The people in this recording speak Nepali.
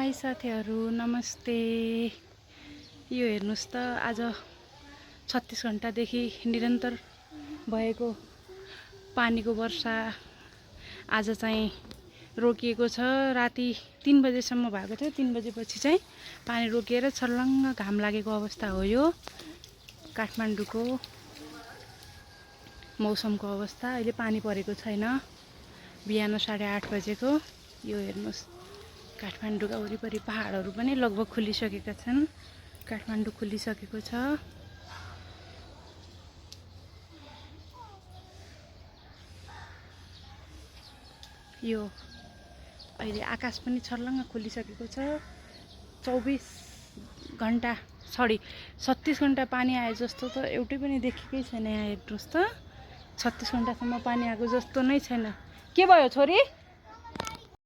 हाई साथीहरू, नमस्ते। यो हेर्नुस् त, आज 36 घण्टादेखि निरन्तर भएको पानीको वर्षा आज चाहिँ रोकिएको छ। राति 3 बजेसम्म भएको थियो। 3 बजेपछि चाहिँ पानी रोकिएर छर्लङ्ग घाम लागेको अवस्था हो। यो काठमाडौँको मौसमको अवस्था। अहिले पानी परेको छैन। बिहान 8:30 बजेको। यो हेर्नुस्, काठमाडौँका वरिपरि पहाडहरू पनि लगभग खुलिसकेका छन्। काठमाडौँ खुलिसकेको छ। यो अहिले आकाश पनि छर्लङ्ग खुलिसकेको छ। 24 घण्टा 36 घण्टा पानी आए जस्तो त एउटै पनि देखेकै छैन। यहाँ हेर्नुहोस् त, 36 घण्टासम्म पानी आएको जस्तो नै छैन। के भयो छोरी?